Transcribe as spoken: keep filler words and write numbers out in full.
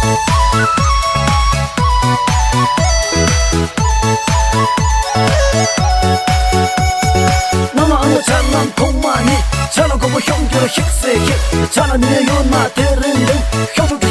ནང་ལ་ཨ་མདོ་ཆ་ལམ་ཐོག་མ་ནི། ཆ་ལ་མགོན་པོ་ཤོང་གྱུར་ཤིག་སེ་ཤིག་ཆ་ལ་མི་ཡོད་ན་དེ་རིང་རིང་། ཤོག་ཆུ་